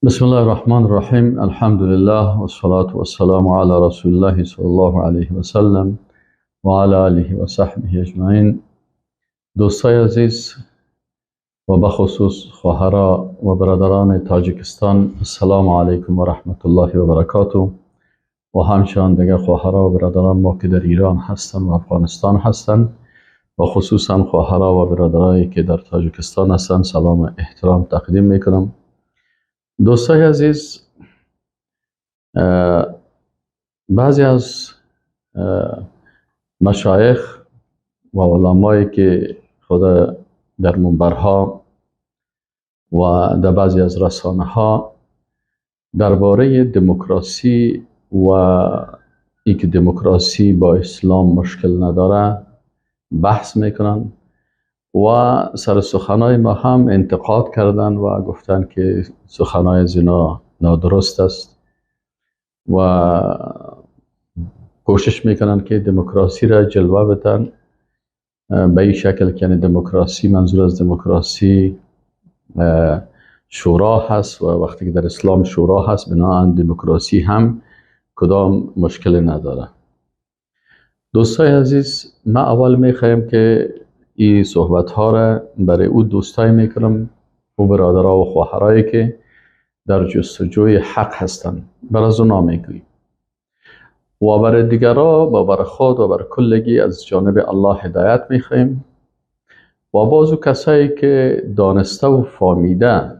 بسم الله الرحمن الرحیم. الحمد لله والصلاة والسلام علی رسول الله صلی الله علیه و سلم و علی آله و صحبه اجمعین. دوستای عزیز و بخصوص خواهرا و برادران تاجیکستان، السلام علیکم و رحمت الله و برکاته. و همچنان دیگه خواهرا و برادران ما که در ایران هستن و افغانستان هستن و خصوصا خواهرا و برادرایی که در تاجیکستان هستن، سلام و احترام تقدیم میکنم. دوستای عزیز، بعضی از مشایخ و علمایی که خود در منبرها و در بعضی از رسانه ها درباره دموکراسی و اینکه دموکراسی با اسلام مشکل نداره بحث میکنن و سر سخنای ما هم انتقاد کردن و گفتن که سخنای از اینا نادرست است و کوشش میکنن که دموکراسی را جلوه بدن به این شکل که یعنی دموکراسی، منظور از دموکراسی شورا هست و وقتی که در اسلام شورا هست، بنابراین دموکراسی هم کدام مشکل نداره. دوستای عزیز، ما اول میخوایم که این صحبت ها را برای او دوستای میکنم و برادرها و خواهرایی که در جستجوی حق هستند، بر از اونا میگوییم و برای دیگرا و برای خود و برای کلگی از جانب الله هدایت میخوایم. و باز او کسایی که دانسته و فامیده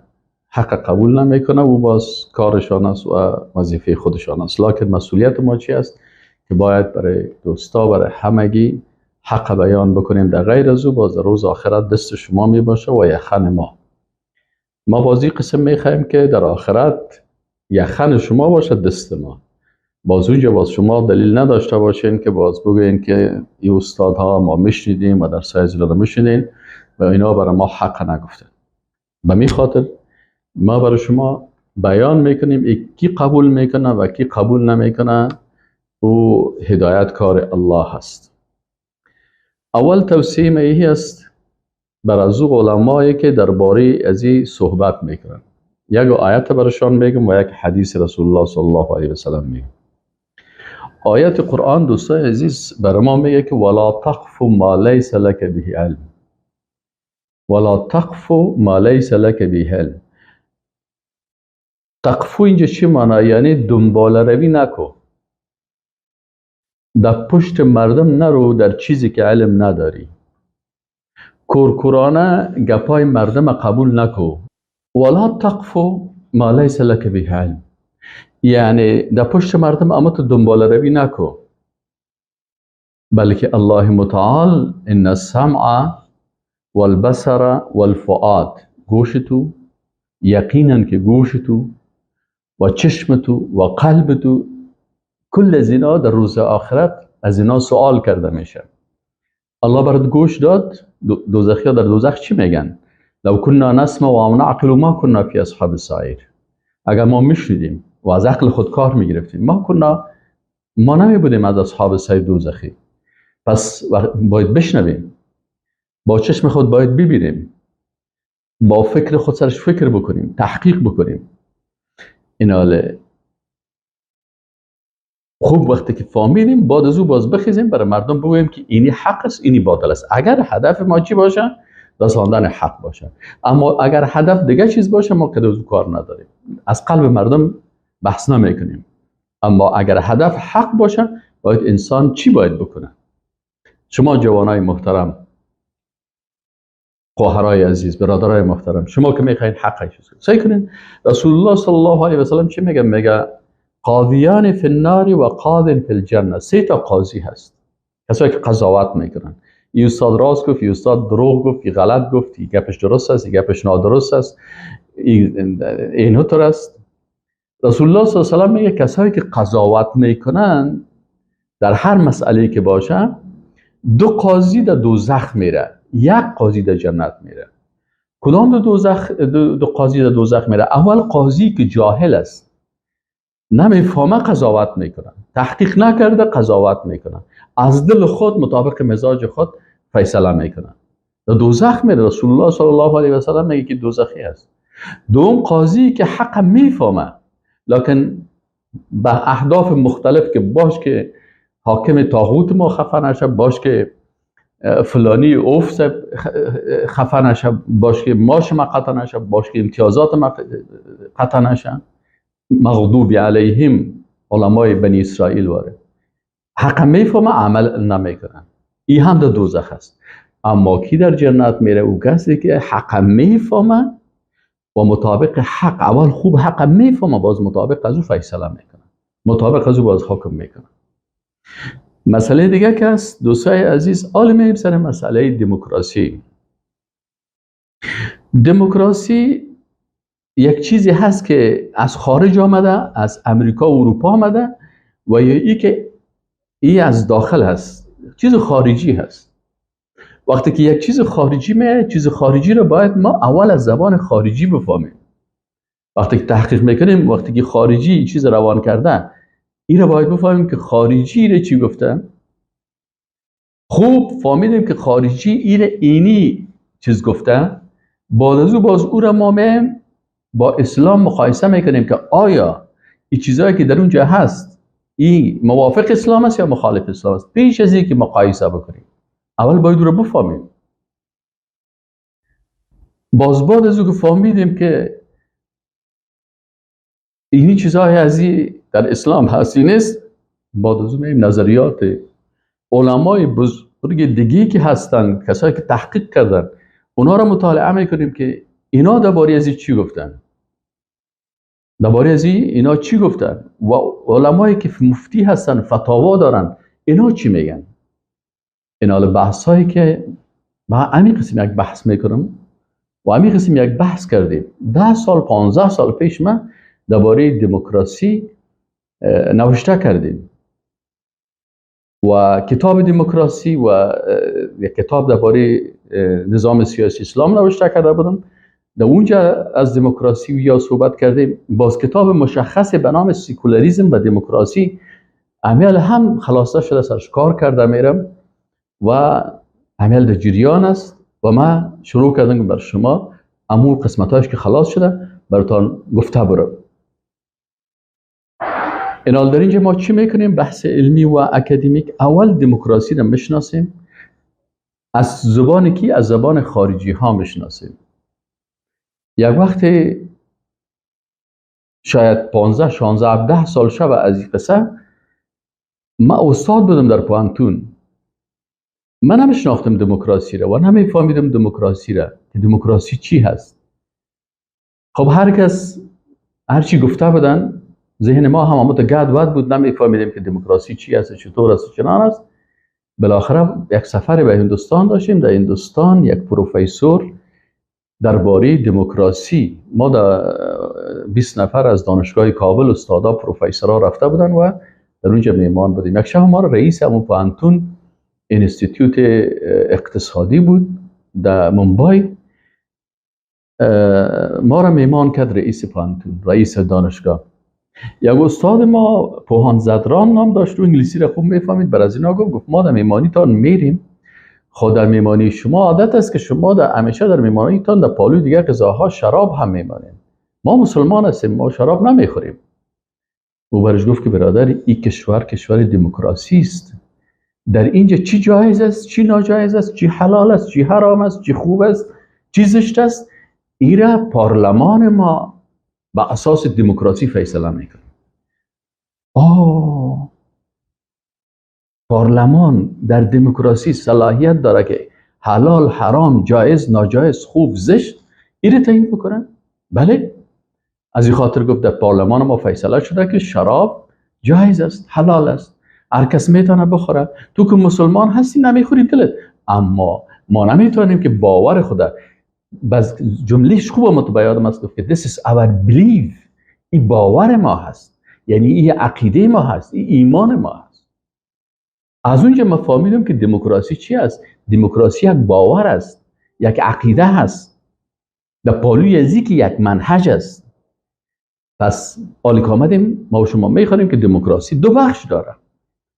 حق قبول نمیکنه، او باز کارشان است و وظیفه خودشان است. لکن مسئولیت ما چی است که باید برای دوستا، برای همگی حق بیان بکنیم. در غیر از او باز در روز آخرت دست شما می باشه و یخن ما. ما بازی قسم میخوایم که در آخرت یخن شما باشه دست ما. باز اونجا باز شما دلیل نداشته باشین که باز بگوین که این استادها ما میشنیدیم و در سایز رو میشنیدیم و اینا برای ما حق نگفتن. به می خاطر ما برای شما بیان میکنیم ای کی قبول میکنه و کی قبول نمیکنه، او هدایت کار الله هست. اول توصیه ما ای است بر از او علمایی که درباره از این صحبت میکنن. یک آیت برشان میگم و یک حدیث رسول الله صلی الله علیه و سلم میگم. آیت قرآن دوستای عزیز بر ما میگه که ولا تقف ما لیس لک به علم. ولا تقف ما لیس لک به علم. تقفو اینجا چی معنا؟ یعنی دنبال روی نکو، در پشت مردم نرو در چیزی که علم نداری، کورکورانه گپای مردم قبول نکو. ولا تقف ما لیس لک به علم، یعنی در پشت مردم اما تو دنبال روی نکو، بلکه الله متعال ان السمع والبصر والفؤاد، گوش تو یقینا که گوش تو و چشم تو و قلب تو، کل از اینا در روز آخرت از اینا سوال کرده میشه. الله برات گوش داد، دوزخی ها در دوزخ چی میگن؟ لو كنا نسمع و نعقل ما كنا فی اصحاب السعیر. اگر ما میشنیدیم و از عقل خود کار میگرفتیم، ما كنا، ما نمی بودیم از اصحاب سعیر دوزخی. پس باید بشنویم، با چشم خود باید ببینیم، با فکر خود سرش فکر بکنیم، تحقیق بکنیم. این حاله خوب وقتی که فهمیدیم، بعد از او باز بخیزیم برای مردم بگوییم که اینی حق است، اینی باطل است. اگر هدف ما چی باشه؟ رساندن حق باشه. اما اگر هدف دیگه چیز باشه، ما که از او کار نداریم، از قلب مردم بحث نمیکنیم. اما اگر هدف حق باشه، باید انسان چی باید بکنه؟ شما جوانای محترم، خواهرای عزیز، برادرای محترم، شما که میخواین حق چیز کنید، سعی کنین. رسول الله صلی الله علیه و سلم چی میگه؟ میگه قاضیان فی النار و قاض فی الجنه. سه تا قاضی هست، کسایی که قضاوت میکنن. این استاد راست گفت، این استاد دروغ گفت، این غلط گفت، این گپش درست است، این گپش نادرست است، این طور است. رسول الله صلی الله علیه و سلم میگه کسایی که قضاوت میکنن در هر مسئله که باشه، دو قاضی در دوزخ میره، یک قاضی در جنت میره. کدام دو دوزخ، دو قاضی در دوزخ میره؟ اول قاضی که جاهل است، نمیفهمه، قضاوت میکنه، تحقیق نکرده قضاوت میکنه، از دل خود مطابق مزاج خود فیصله میکنه، در دوزخ میره. رسول الله صلی الله علیه و سلم میگه که دوزخی است. دوم قاضی که حق میفهمه لکن به اهداف مختلف که باش که حاکم طاغوت ما خفه نشه، باش که فلانی اوف خفه نشه، باش که ماش ما قطع نشه، باش که امتیازات ما قطع نشه، مغضوب علیهم علمای بنی اسرائیل واره حق میفهمه عمل نمیکنن، این هم در دوزخ است. اما کی در جنت میره؟ او کسی که حق میفهمه و مطابق حق، اول خوب حق میفهمه، باز مطابق از او فیصله میکنه، مطابق از او باز حکم میکنه. مسئله دیگه که است دوستای عزیز، عالمه سر مسئله دموکراسی. دموکراسی یک چیزی هست که از خارج آمده، از امریکا و اروپا آمده، و یا ای که ای از داخل هست، چیز خارجی هست. وقتی که یک چیز خارجی میاد، چیز خارجی رو باید ما اول از زبان خارجی بفهمیم. وقتی که تحقیق میکنیم، وقتی که خارجی چیز روان کرده، این رو باید بفهمیم که خارجی رو چی گفته. خوب فهمیدیم که خارجی ایره اینی چیز گفته، بعد از او باز او رو ما با اسلام مقایسه میکنیم که آیا این چیزهایی که در اونجا هست این موافق اسلام است یا مخالف اسلام است. پیش از اینکه مقایسه بکنیم اول باید او رو بفهمیم. باز بعد از او که فهمیدیم که اینی چیزهای از در اسلام هستی نیست، بعد از او میایم نظریات علمای بزرگ دیگه که هستن، کسایی که تحقیق کردن، اونا رو مطالعه میکنیم که اینا درباره از چی گفتن، درباره از اینا چی گفتن، و علمایی که مفتی هستن، فتاوا دارن، اینا چی میگن. اینا بحث هایی که با همین قسم یک بحث میکنم و همین قسم یک بحث کردیم 10 سال 15 سال پیش من درباره دموکراسی نوشته کردیم و کتاب دموکراسی و یک کتاب درباره نظام سیاسی اسلام نوشته کرده بودم. در اونجا از دموکراسی یا صحبت کردیم. باز کتاب مشخص به نام سیکولاریسم و دموکراسی عمل هم خلاصه شده، سرش کار کرده میرم و عمل در جریان است و ما شروع کردم بر شما امور قسمتاش که خلاص شده براتان گفته برم. اینال در اینجا ما چی میکنیم؟ بحث علمی و اکادمیک. اول دموکراسی رو میشناسیم از زبان کی؟ از زبان خارجی ها میشناسیم. یک وقت شاید 15 16 17 سال شب از این قصه، ما استاد بودم در پوانتون. من نمیشناختم دموکراسی را و نمیفهمیدم دموکراسی را، که دموکراسی چی هست. خب هر کس هر چی گفته بودن، ذهن ما هم همون گد ود بود، نمیفهمیدیم که دموکراسی چی هست، چطور است، چنان است. بالاخره یک سفر به هندوستان داشتیم. در هندوستان یک پروفسور درباره دموکراسی، ما در 20 نفر از دانشگاه کابل استادا پروفسورها رفته بودن و در اونجا میمان بودیم. یک شب ما رو رئیس همون پوانتون institute اقتصادی بود در مومبای، ما را میمان کرد رئیس پوانتون، رئیس دانشگاه. یک استاد ما پوهان زدران نام داشت و انگلیسی را خوب میفهمید. بر از اینا گفت ما در میمانیتان میریم، خود در میمانی شما عادت است که شما در همیشه در میمانیتان در پالوی دیگر غذاها شراب هم میمانید. ما مسلمان هستیم، ما شراب نمیخوریم. او برش گفت که برادر، این کشور کشور دموکراسی است. در اینجا چی جایز است، چی ناجایز است، چی حلال است، چی حرام است، چی خوب است، چی زشت است، ایره پارلمان ما به اساس دموکراسی فیصله میکنه. آه، پارلمان در دموکراسی صلاحیت داره که حلال، حرام، جایز، ناجایز، خوب، زشت ایره تعیین بکنه؟ بله. از این خاطر گفت در پارلمان ما فیصله شده که شراب جایز است، حلال است، هر کس میتونه بخوره. تو که مسلمان هستی نمیخوری دلت، اما ما نمیتونیم که باور خدا. بس جملهش خوبه ما تو به یادم است، گفت که this is our belief، این باور ما هست، یعنی این عقیده ما هست، این ایمان ما هست. از اونجا ما فهمیدم که دموکراسی چی است. دموکراسی یک باور است، یک عقیده هست، در پالوی ازی که یک منهج است. پس حالی که آمدیم ما و شما میخوانیم که دموکراسی دو بخش داره.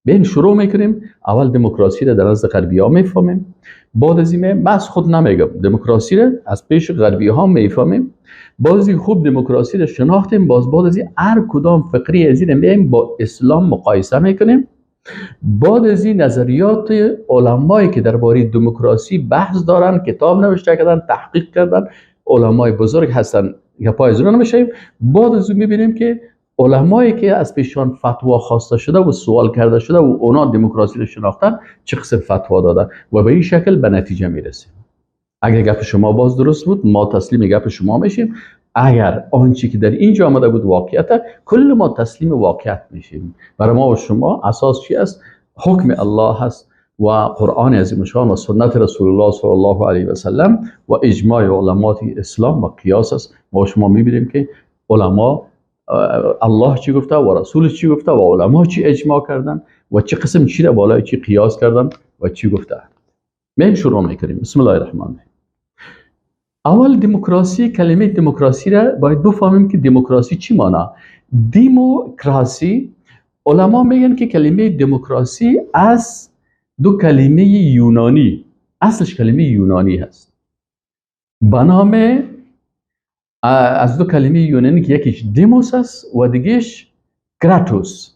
بین شروع میکنیم، اول دموکراسی را در نزد غربی ها میفهمیم، بعد از این من از خود نمیگم، دموکراسی را از پیش غربی ها میفهمیم، بعد از خوب دموکراسی را شناختیم، باز بعد از این هر کدام فقری از این میایم با اسلام مقایسه میکنیم، بعد از این نظریات علمایی که درباره دموکراسی بحث دارن، کتاب نوشته کردن، تحقیق کردن، علمای بزرگ هستن، گپای از اونها نمیشیم. بعد از اون میبینیم که علمایی که از پیشان فتوا خواسته شده و سوال کرده شده و اونا دموکراسی رو شناختن چه قسم فتوا دادن و به این شکل به نتیجه میرسیم. اگر گپ شما باز درست بود ما تسلیم گپ شما میشیم، اگر آنچه که در اینجا آمده بود واقعیت، کل ما تسلیم واقعیت میشیم. برای ما و شما اساس چی است؟ حکم الله هست و قرآن عظیم الشان و سنت رسول الله صلی الله علیه و سلم و اجماع علمای اسلام و قیاس است. ما شما میبینیم که علما الله چی گفته و رسول چی گفته و علما چی اجماع کردن و چه قسم چی را بالای چی قیاس کردن و چی گفته. من شروع میکنیم. بسم الله الرحمن الرحیم. اول دموکراسی، کلمه دموکراسی را باید بفهمیم که دموکراسی چی مانا. دموکراسی، علما میگن که کلمه دموکراسی از دو کلمه یونانی، اصلش کلمه یونانی هست، به نام از دو کلمه یونانی که یکیش دموس است و دیگهش کراتوس.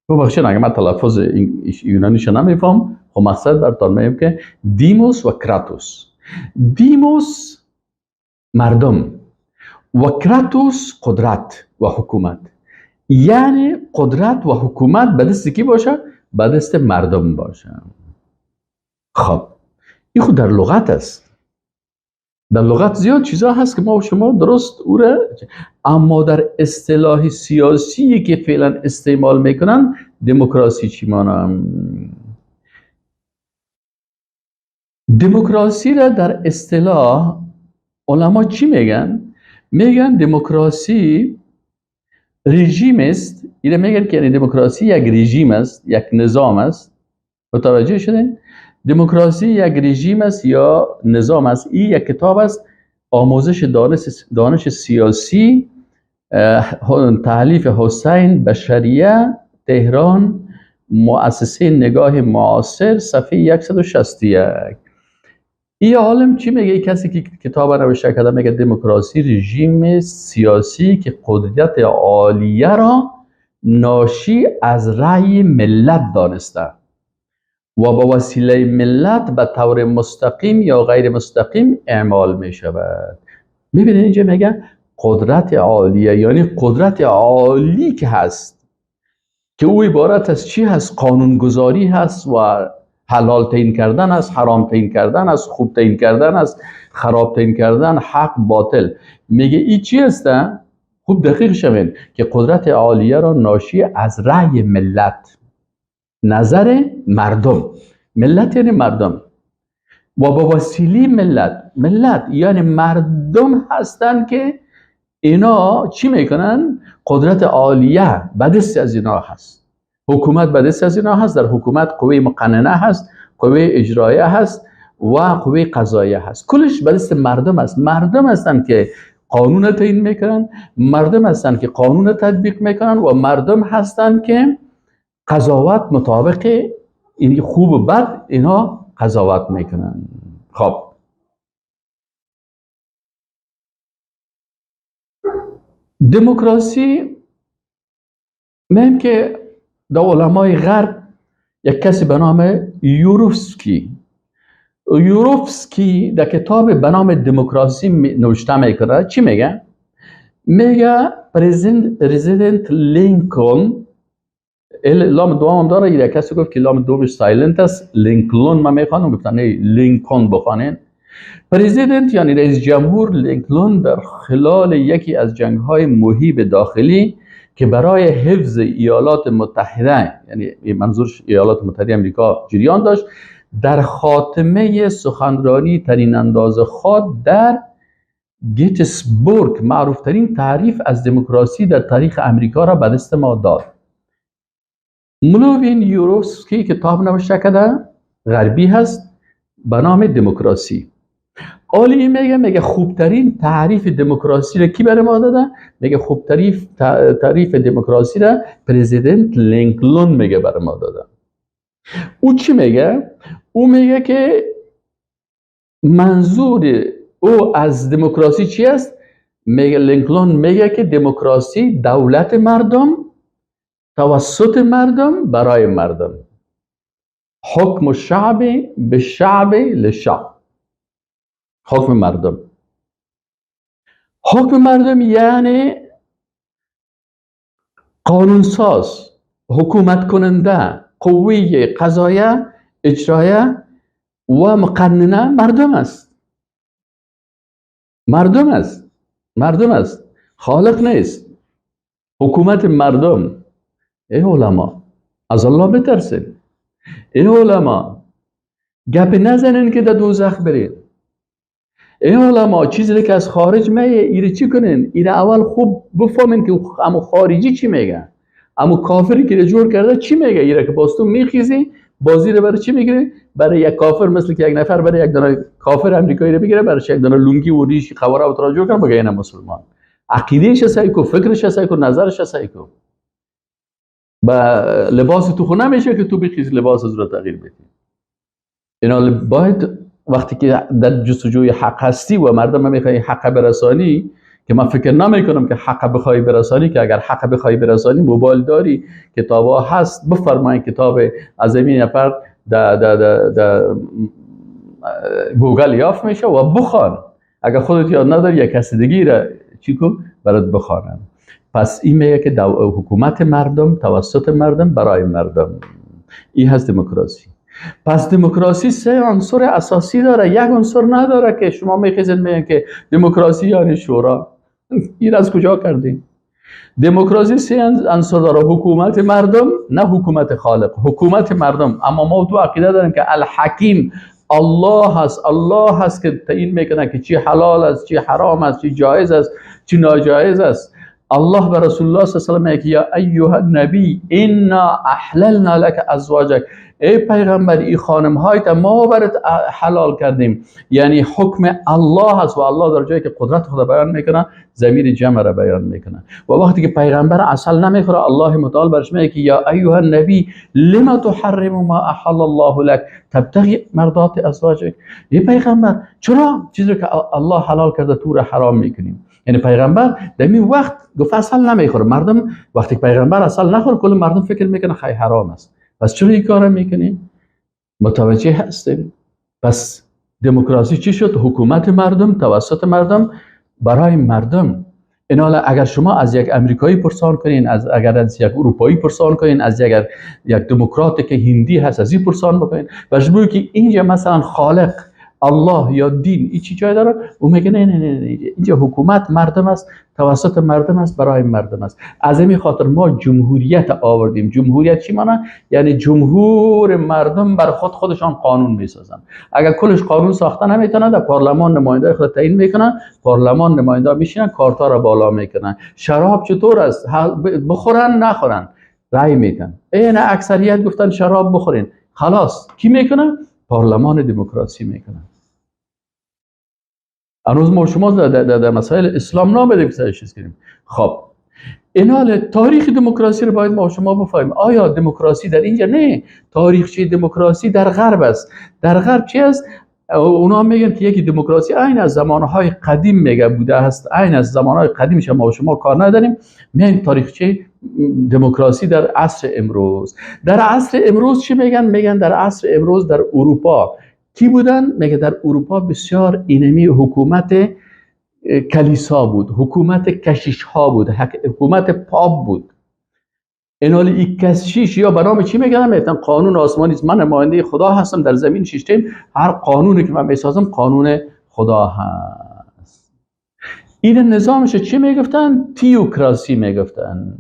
ببخشید اگه من تلفظ یونانیش نمیفهم، خب مقصد براتون میگم که دیموس و کراتوس. دیموس مردم و کراتوس قدرت و حکومت، یعنی قدرت و حکومت به دست کی باشه؟ به دست مردم باشه. خب این خود در لغت است، در لغت زیاد چیزا هست که ما و شما درست او را، اما در اصطلاح سیاسی که فعلا استعمال میکنن دموکراسی چی مانا؟ دموکراسی را در اصطلاح علما چی میگن؟ میگن دموکراسی رژیم است. اینو میگن که یعنی دموکراسی یک رژیم است، یک نظام است. متوجه شدین؟ دموکراسی یک رژیم است یا نظام است. این یک کتاب است، آموزش دانش سیاسی، تألیف حسین بشریه، تهران، مؤسسه نگاه معاصر، صفحه 161. این عالم چی میگه؟ کسی که کتاب نوشته کرده میگه دموکراسی رژیم سیاسی که قدرت عالیه را ناشی از رأی ملت دانسته و با وسیله ملت به طور مستقیم یا غیر مستقیم اعمال می شود. میبینید اینجا میگه قدرت عالیه، یعنی قدرت عالی که هست که او عبارت از چی هست؟ قانونگذاری هست و حلال تعیین کردن است، حرام تعیین کردن است، خوب تعیین کردن است، خراب تعیین کردن، حق باطل. میگه این چی هست؟ خوب دقیق شوین که قدرت عالیه را ناشی از رأی ملت، نظر مردم، ملت یعنی مردم، و با وسیله ملت، ملت یعنی مردم هستن که اینا چی میکنن؟ قدرت عالیه به دست از اینا هست، حکومت به دست از اینا هست. در حکومت قوه مقننه هست، قوه اجرایه هست و قوه قضاییه هست. کلش به دست مردم است. مردم هستن که قانون تعیین میکنن، مردم هستن که قانون تطبیق میکنن و مردم هستن که قضاوت مطابق این خوب و بد اینا قضاوت میکنن. خب دموکراسی مهم که در علمای غرب یک کسی به نام یوروفسکی، یوروفسکی در کتاب به نام دموکراسی نوشته میکنه. چی میگه؟ میگه President لینکلن، لام دوم هم داره، یک کسی گفت که لام دومش silent است، لینکلون من میخوانم، گفتن نه لینکلن بخوانین. President یعنی رئیس جمهور لینکلن در خلال یکی از جنگ‌های مهیب داخلی که برای حفظ ایالات متحده، یعنی منظورش ایالات متحده امریکا جریان داشت، در خاتمه سخنرانی ترین اندازه خود در گیتسبورگ معروفترین تعریف از دموکراسی در تاریخ امریکا را به دست ما داد. ملوین یوروفسکی کتاب نوشته کرده، غربی هست، به نام دموکراسی. آلی میگه خوبترین تعریف دموکراسی را کی برای ما داده؟ میگه خوبترین تعریف دموکراسی را پرزیدنت لینکلن میگه برای ما داده. او چی میگه؟ او میگه که منظور او از دموکراسی چی است؟ میگه لینکلن میگه که دموکراسی دولت مردم توسط مردم برای مردم، حکم الشعب بالشعب للشعب، حکم مردم. حکم مردم یعنی قانونساز، حکومت کننده، قوه قضایه، اجرایه و مقننه مردم است. مردم است، مردم است، خالق نیست. حکومت مردم. ای علما از الله بترسین، ای علما گپ نزنین که در دوزخ برین، ای علما چیزی که از خارج میه ایره چی کنین؟ ایره اول خوب بفهمین که امو خارجی چی میگه، امو کافری که جور کرده چی میگه. ایره که باز تو میخیزی بازی رو برای چی میگیری؟ برای یک کافر، مثل که یک نفر برای یک دانه کافر امریکایی رو بگیره، برای یک دانه لونگی و ریش قواره و ترا جور کنه بگه اینم مسلمان. عقیده‌اش صحیح کو، فکرش صحیح کو، نظرش صحیح کو. با لباس تو خونه میشه که تو بخیز لباس از رو تغییر بدی. اینا باید وقتی که در جستجوی حق هستی و مردم میخوای حق برسانی، که من فکر نمی کنم که حق بخوای برسانی، که اگر حق بخوای برسانی موبایل داری، کتابا هست، بفرمایید کتاب از این نفر در گوگل یافت میشه و بخوان. اگر خودت یاد نداری یک کسی دیگه را چی کو برات بخوانن. پس این میگه که حکومت مردم توسط مردم برای مردم، این هست دموکراسی. پس دموکراسی سه عنصر اساسی داره، یک عنصر نداره که شما میخیزین میگن که دموکراسی یعنی شورا. این از کجا کردین؟ دموکراسی سه عنصر داره: حکومت مردم، نه حکومت خالق، حکومت مردم. اما ما تو عقیده داریم که الحکیم الله هست، الله هست که تعیین میکنه که چی حلال است، چی حرام است، چی جایز است، چی ناجایز است. الله به رسول الله صلی الله علیه و آله میگه یا ایها النبی انا احللنا لك ازواجک، ای پیغمبر ای خانم هایت ما برات حلال کردیم. یعنی حکم الله هست و الله در جایی که قدرت خود بیان میکنه ضمیر جمع را بیان میکنه. و وقتی که پیغمبر عسل نمیخوره الله متعال برش میگه که یا ایها النبی لما تحرم ما احل الله لك تبتغی مرضات ازواجک، ای پیغمبر چرا چیزی که الله حلال کرده تو را حرام میکنیم؟ یعنی پیغمبر در این وقت گفت عسل نمیخوره. مردم وقتی پیغمبر عسل نخوره کل مردم فکر میکنه خیلی حرام است. پس چرا این کارو میکنیم؟ متوجه هستیم؟ پس دموکراسی چی شد؟ حکومت مردم توسط مردم برای مردم. این حالا اگر شما از یک امریکایی پرسان کنین، از اگر از یک اروپایی پرسان کنین، از یک دموکرات که هندی هست از این پرسان بکنین، مجبور که اینجا مثلا خالق الله یا دین این چی جای داره؟ او میگه نه نه نه، اینجا حکومت مردم است، توسط مردم است، برای مردم است. از این خاطر ما جمهوریت آوردیم. جمهوریت چی معنی؟ یعنی جمهور مردم بر خود خودشان قانون میسازن. اگر کلش قانون ساختن نمیتونن، در پارلمان نماینده خود تعیین میکنن، پارلمان نماینده میشینن، کارتا را بالا میکنن. شراب چطور است؟ بخورن نخورن رأی میدن. این اکثریت گفتن شراب بخورین، خلاص. کی میکنه؟ پارلمان دموکراسی میکنه. هنوز ما شما در مسائل اسلام نامدیم که سرش چیز کنیم. خب این حال تاریخ دموکراسی رو باید ما شما بفهمیم. آیا دموکراسی در اینجا؟ نه، تاریخچه دموکراسی در غرب است. در غرب چی است؟ اونا میگن که یکی دموکراسی عین از زمانهای قدیم میگه بوده است، عین از زمانهای قدیم شما شما کار نداریم. میایم تاریخچه دموکراسی در عصر امروز. در عصر امروز چی میگن؟ میگن در عصر امروز در اروپا کی بودن؟ میگه در اروپا بسیار اینمی حکومت کلیسا بود، حکومت کشیش ها بود، حکومت پاپ بود. این حال این کشیش یا برام چی میگن؟ میگن قانون آسمانی است، من نماینده خدا هستم در زمین شیشتیم، هر قانونی که من میسازم قانون خدا هست. این نظامش چی میگفتن؟ تیوکراسی میگفتن.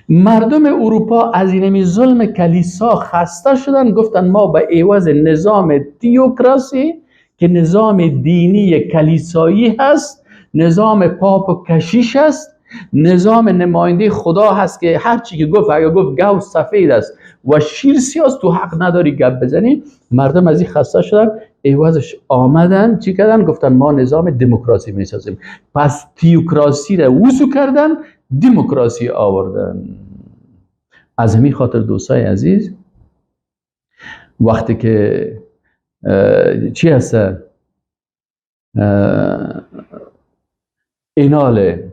مردم اروپا از اینمی ظلم کلیسا خسته شدن، گفتن ما به عوض نظام تیوکراسی که نظام دینی کلیسایی هست، نظام پاپ و کشیش هست، نظام نماینده خدا هست که هر چی که گفت، اگر گفت گاو سفید است و شیر سیاه، تو حق نداری گپ بزنی. مردم از این خسته شدن، عوضش آمدن چی کردن؟ گفتن ما نظام دموکراسی میسازیم. پس تیوکراسی را وضو کردن، دموکراسی آوردن. از همین خاطر دوستای عزیز، وقتی که چی هست ایناله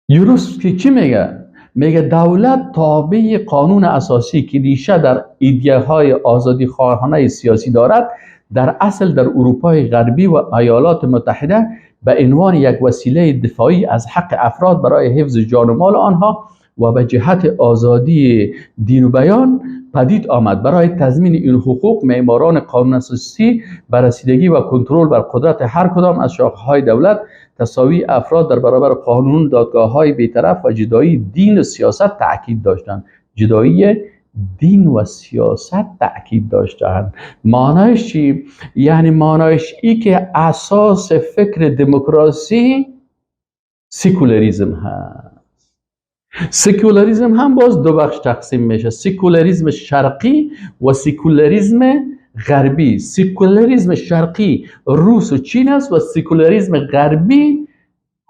یوروفسکی چی میگه؟ میگه دولت تابع قانون اساسی که ریشه در ایده های آزادی خواهانه سیاسی دارد، در اصل در اروپای غربی و ایالات متحده به عنوان یک وسیله دفاعی از حق افراد برای حفظ جان و مال آنها و به جهت آزادی دین و بیان پدید آمد. برای تضمین این حقوق معماران قانون اساسی بر رسیدگی و کنترل بر قدرت هر کدام از شاخه‌های دولت، تساوی افراد در برابر قانون، دادگاه‌های بی‌طرف و جدایی دین و سیاست تاکید داشتند. جدایی دین و سیاست تاکید داشتند. معنایش چی؟ یعنی معنایش ای که اساس فکر دموکراسی سکولاریسم هست. سکولاریسم هم باز دو بخش تقسیم میشه: سکولاریسم شرقی و سکولاریسم غربی. سکولاریسم شرقی روس و چین است و سکولاریسم غربی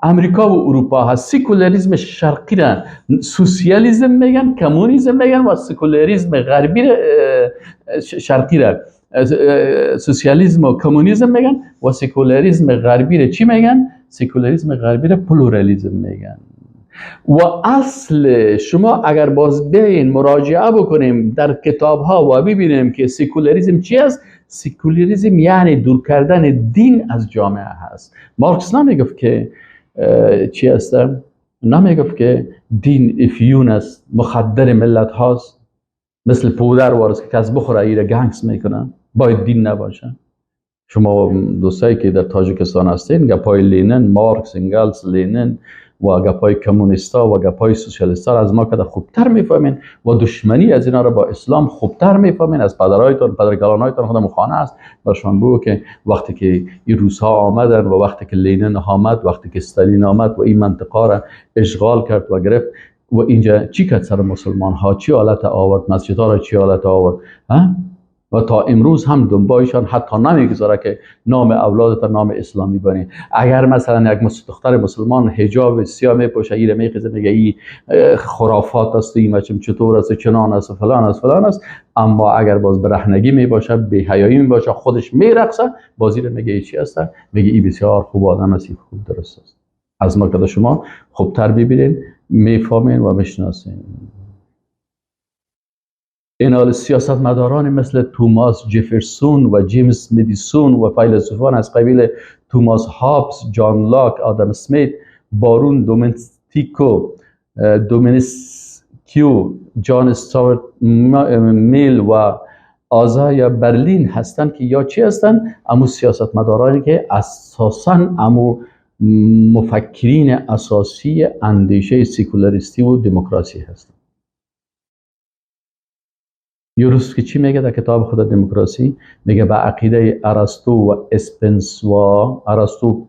امریکا و اروپا هست. سکولاریسم شرقی را سوسیالیسم میگن، کمونیسم میگن، و سکولاریسم غربی را شرقی را سوسیالیسم و کمونیسم میگن و سکولاریسم غربی را چی میگن؟ سکولاریسم غربی را پلورالیسم میگن. و اصل شما اگر باز بیاین مراجعه بکنیم در کتاب ها و ببینیم که سکولاریسم چی است، سکولاریسم یعنی دور کردن دین از جامعه هست. مارکس نمیگفت که چی است، نمیگفت که دین افیون است، مخدر ملت هاست، مثل پودر وارس که کس بخوره ایره گنگس میکنه، باید دین نباشه. شما دوستایی که در تاجیکستان هستین گپای لینن، مارکس، انگلس، لینن و گپای کمونیستا و گپای سوسیالیستا از ما که خوبتر میفهمین و دشمنی از اینا را با اسلام خوبتر میفهمین، از پدرایتون، پدرکلانایتون خودم خانه است. برشان بگو که وقتی که این روس‌ها آمدن و وقتی که لینن آمد، وقتی که استالین آمد و این منطقه را اشغال کرد و گرفت و اینجا چی کرد سر مسلمان ها، چی حالت آورد، مسجدها را چی حالت آورد، ها؟ و تا امروز هم دنبایشان حتی نمیگذاره که نام اولادت نام اسلامی بانی. اگر مثلا یک دختر مسلمان حجاب سیاه میپوشه، ایره میخیزه میگه این خرافات است، این مچم چطور است، چنان است، فلان است، فلان است. اما اگر باز برهنگی میباشه، بی حیایی میباشه، خودش میرقصه، باز ایره میگه چی است؟ میگه این بسیار خوب آدم است، این خوب درست است. از ما که شما خوبتر ببینین، میفهمین و میشناسین. این حال سیاستمداران مثل توماس جفرسون و جیمز مدیسون و فیلسوفان از قبیل توماس هابز، جان لاک، آدم اسمیت، بارون دومینسکیو، جان استوارت میل و آزایا برلین هستند که یا چی هستند؟ امو سیاستمدارانی که اساساً امو مفکرین اساسی اندیشه سکولاریستی و دموکراسی هستند. یوروفسکی چی میگه در کتاب خود دموکراسی؟ میگه به عقیده ارسطو و اسپنسوا، ارسطو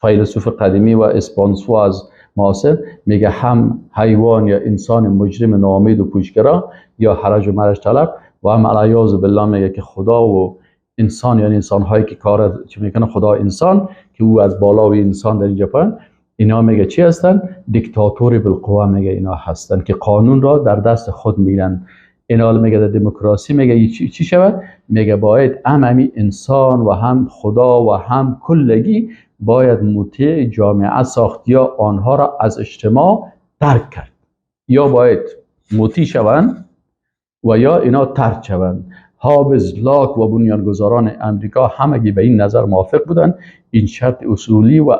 فیلسوف قدیمی و اسپانسوا از معاصر، میگه هم حیوان یا انسان مجرم ناامید و پوچگرا یا حرج و مرج طلب و هم العیاذ بالله میگه که خدا و انسان، یعنی انسان هایی که کار چی میکنه، خدا انسان که او از بالا و انسان در اینجا پایین، اینا میگه چی هستن؟ دیکتاتور بالقوه میگه اینا هستن که قانون را در دست خود میگیرن. اینا میگه در دموکراسی میگه چی شود؟ میگه باید هم همی انسان و هم خدا و هم کلگی باید مطیع جامعه ساخت یا آنها را از اجتماع ترک کرد، یا باید مطیع شوند و یا اینا ترک شوند. هابز، لاک و بنیانگذاران امریکا همگی به این نظر موافق بودند. این شرط اصولی و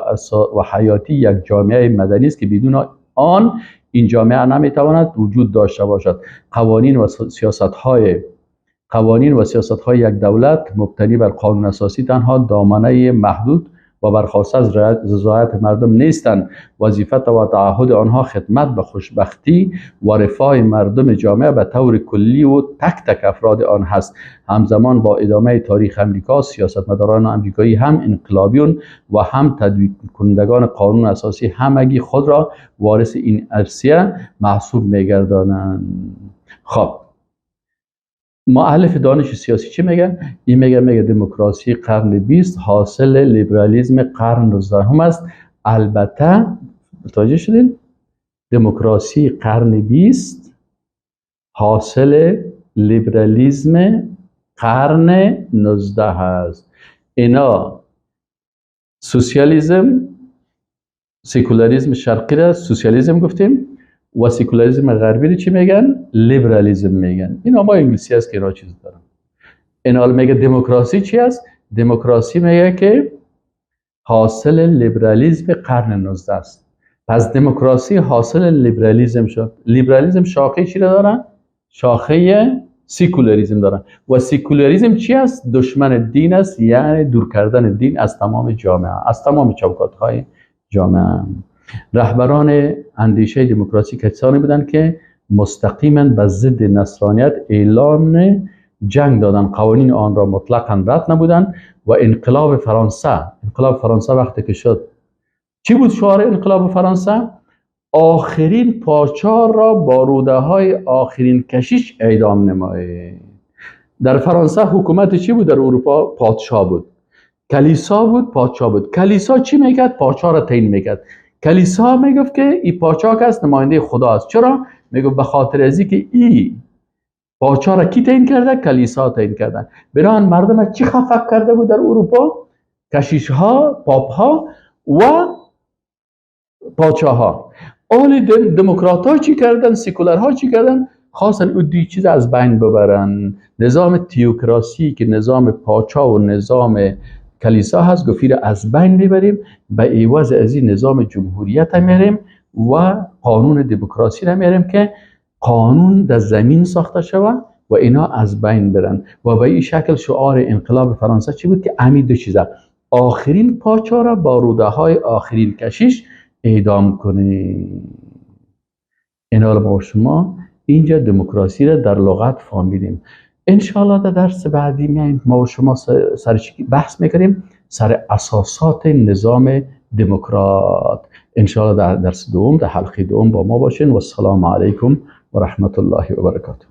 حیاتی یک جامعه مدنی است که بدون آن این جامعه نمیتواند وجود داشته باشد. قوانین و سیاست‌های یک دولت مبتنی بر قانون اساسی تنها دامنه محدود و برخواسته از رضایت مردم نیستند. وظیفه و تعهد آنها خدمت به خوشبختی و رفاه مردم جامعه به طور کلی و تک تک افراد آن هست. همزمان با ادامه تاریخ امریکا، سیاستمداران امریکایی هم انقلابیون و هم تدوین کنندگان قانون اساسی همگی خود را وارث این ارثیه محسوب می‌گردانند. خب مؤلف دانش سیاسی چی میگه؟ این میگه دموکراسی قرن 20 حاصل لیبرالیسم قرن 19 است. البته متوجه شدین؟ دموکراسی قرن 20 حاصل لیبرالیسم قرن 19 هست. اینا سوسیالیسم، سکولاریسم شرقی را سوسیالیسم گفتیم و سکولاریسم غربی رو چی میگن؟ لیبرالیسم میگن. اینا ما انگلیسی است که اینا چیز دارن. اینا میگه دموکراسی چی است؟ دموکراسی میگه که حاصل لیبرالیسم قرن 19 است. پس دموکراسی حاصل لیبرالیسم شد. لیبرالیسم شاخه چی را دارن؟ شاخه سکولاریسم دارن. و سکولاریسم چی است؟ دشمن دین است، یعنی دور کردن دین از تمام جامعه، از تمام چوکات های جامعه. رهبران اندیشه دموکراسی کسانی بودند که مستقیما به ضد نصرانیت اعلان جنگ دادن، قوانین آن را مطلقا رد نبودند. و انقلاب فرانسه، انقلاب فرانسه وقتی که شد چی بود شعار انقلاب فرانسه؟ آخرین پاچار را با روده های آخرین کشیش اعدام نمایید. در فرانسه حکومت چی بود؟ در اروپا پادشاه بود، کلیسا بود، پادشاه بود. کلیسا چی میکرد؟ پادشاه را تعیین میکرد. کلیسا میگفت که این پادشاه که است نماینده خدا است. چرا؟ میگفت به خاطر از که ای پادشاه را کی تعیین کرده؟ کلیسا تعیین کرده. بران مردم چی خفق کرده بود در اروپا؟ کشیش ها، پاپ ها و پادشاه ها. آل دموکرات ها چی کردن؟ سیکولر ها چی کردن؟ خواستن او دی چیز از بین ببرن. نظام تیوکراسی که نظام پاچا و نظام کلیسا هست، گفت از بین میبریم، به عوض از این نظام جمهوریت میریم و قانون دموکراسی را میریم که قانون در زمین ساخته شود و اینا از بین برن. و به این شکل شعار انقلاب فرانسه چی بود؟ که همین دو چیزه، آخرین پاچا را با روده های آخرین کشیش اعدام کنیم. اینا ما شما اینجا دموکراسی را در لغت فهمیدیم. انشاءالله در درس بعدی میایم ما و شما سر بحث میکنیم، سر اساسات نظام دموکرات. انشاءالله در درس دوم، در حلقه دوم با ما باشین. و السلام علیکم و رحمت الله و برکاته.